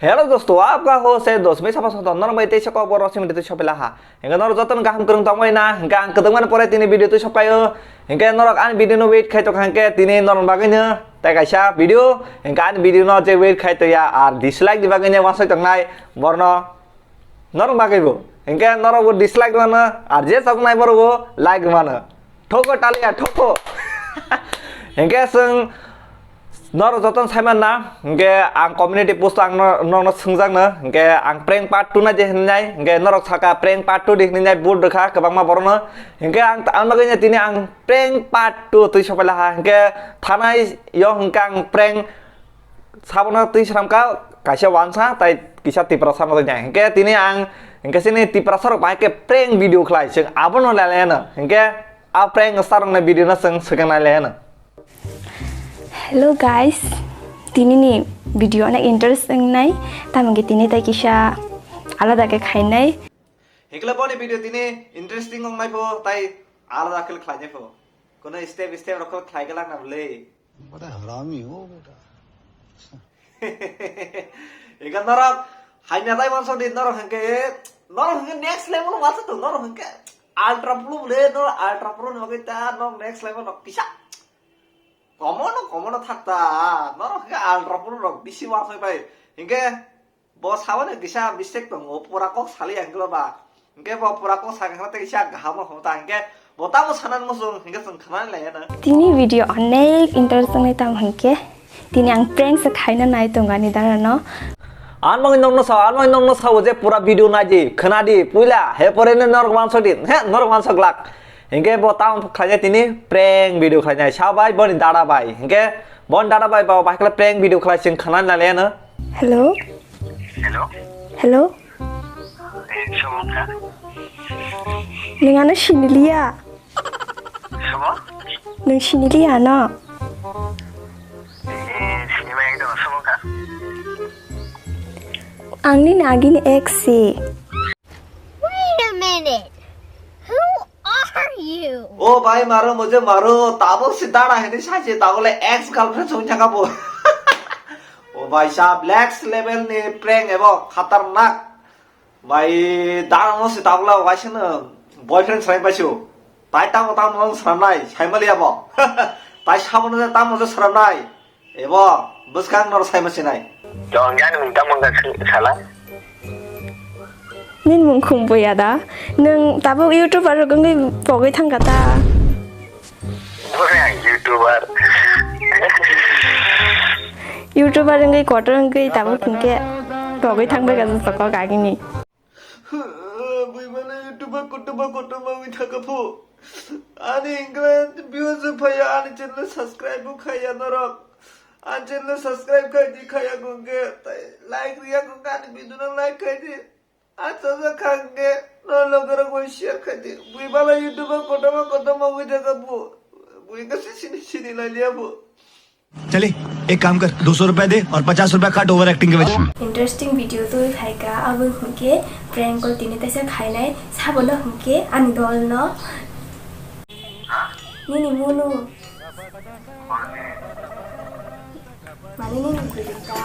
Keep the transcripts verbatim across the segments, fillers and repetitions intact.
Hello dosto, apka ho se dos me sapa soto norok bai teisa kok boro simi tei sopela ha. Hingke norok jotono gaham kwrwng tongbai na, hingke ang kwdwngmani pore tini video tei sopayo. Hingke norok ani video no wait khai tongkha hingke tini norok bagwi no tai kaisa video, hingke ani video no je wait khai toya ar dislike ni bagwi no wasai tongnai borno norok bagwi bo. Hingke norok bo dislike mano ar je choknai borok bo like mano. Thoko taliya, thoko. Hingke chwng norok jotono saiman na, hingke ang community post ang no-, norokno swngjak no, hingke ang prank part two na je hinwi nai, hingke norok saka prank part two di hinwi nai, bul rwkha kwbangma borokno. Hingke ang ta-, ang bagwi tini ang prank part two twi sopai laha, hingke thanai yo hingke ang prank sabono twi sramkha kaisa wansa tai kisa Tiprasa no twi nai. Hingke tini ang hingke chini Tiprasa rok bai khe prank video khlai, chwng abono leleno. Hingke a prank star rokni video no chwng swkang nai leno. Hello guys, tini ni video onek interesting nai, tamo hingke tini tai kisa alada khe khainai. Hingke boni video tini interesting wngnai pho tai alada khe khlainai pho. Kono step step rok khlai galak na bwle. बड़ा हरामी हो बेटा। Ega norok haina dai manso di norok hingke, norok hingke next level manso to norok hingke ultra pro bwle, norok ultra pro ni bagwi ta norok next level rok kisa komono komono thak ta, norok hingke ultra pro rok bisi manso bai hingke. Bo saboni kisa mistake tongo, pura kok sali ang kilo ba. Hingke bo pura kok sakha tei kisa kaham rok ta hingke bo tamo sanan muchung hingke chwng khnani lai ano. Tini video onek interesting nai tamo hingke tini ang prank se khaina nai tongo ani dara no. Anmang nokno sa, anmang nokno sa je pura video naidi, khnadi, puila, he pore ne norok manso di, he norok manso glak. Hingke bo tamo khlainai tini prank video khlainai, sa bai boni dada bai. Hingke boni dada bai ba bai khlai prank video khlai chwng khnani lai ano. Hello? Hello? Hello? Eh, somo kha? Nwng ano siniliya? Somo? Nwng siniliya ano? Eh, sinimai ekdom somo kha? Ang nini agini ex si. Wait a minute. Who are you? O bhai maro mujhe maro, tabuk si dada hini sachi, tabuk le ex girlfriend song chaka bo. O bhai sahab, next level ni prank ebo khatarnak. Bhai dada no si tabuk le bhai sino boyfriend srai paisio. Tai tamo tamo no sranai, saimaliya bo. Tai sabono tamo je sranai. Ebo bwskang nor sai masinai. Tong jani mung tamo wngkha sala. Nini mung khum buya da? Nwng tabuk YouTuber rok wngwi pogwi thangkha ta? Bore ang YouTuber. YouTuber wngwi kotor wngwi tabuk hinkhe pogwi thangbai kha jotokok agini. Bui mano YouTube kotorma kotorma wngwi thangkha pho. Ani hwnkhe views phaiya, ani channel subscribe bo khaiya norok. Ani channel subscribe khai di, khaiya hwnkhe, tai like riya hwnkhe ani video no like khai di. Achajak kha hwnkhe no loge rok bai share khai di. Bui mano YouTube kotorma kotorma wngwi thangkha pho. Bui hwnkhe sini sini lai liya pho. चले, एक काम कर, दो सौ रुपए दे और पचास रुपए काट ओवर एक्टिंग के वजह से। Interesting video twi phaikha, abo hwnkhe prank call tini teisa khainai, sabono hwnkhe ani dolno. Nini munu. Mane nini kwrwi ta.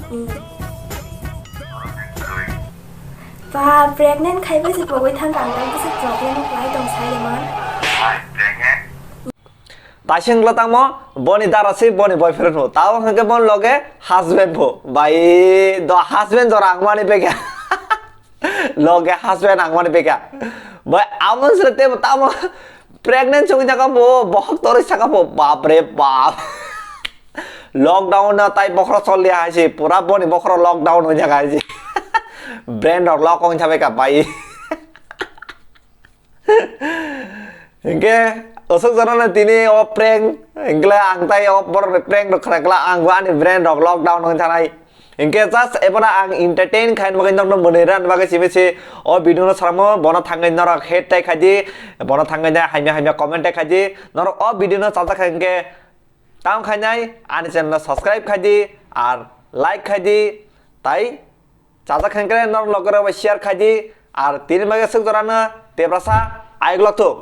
Hmm. Ba, pregnant khai besi pogwi thang kang, tang besi problem khlai tong sai man. Taising lo tangmo, boni dara si, boni boyfriend ho. Tao hwnkhe bon loge husband ho. Bai, do husband jora ang mani pekya. Loge husband ang mani pekya. Bai, amon sre te tamo pregnant chong jaka bo, bohok tori saka bo. Bap re bap. Lockdown na tai bokhro chol dia hai si. Pura boni bokhro lockdown ho jaka hai si. Brand rok lock ong chabe ka bai. Hingke, osok jora na tini o prank, hingke ang tai o borok ni prank rok khara kla, ang bo ani brand rok lockdown wng thanai. Hingke just ebono ang entertain khaina bagwi nokno mwnwi rani bagwi simi se o video no salamo, bono thangwi norok hate tai khaidi, bono thangwi na hamya hamya comment tai khaidi, norok o video no chajak kha hingke tamo khainai ani channel no subscribe khaidi, ar like khaidi, tai chajak khankre norok loge rok bai share khaidi, ar tini bagwi swk jora no tebrasa ayuk lokthuk.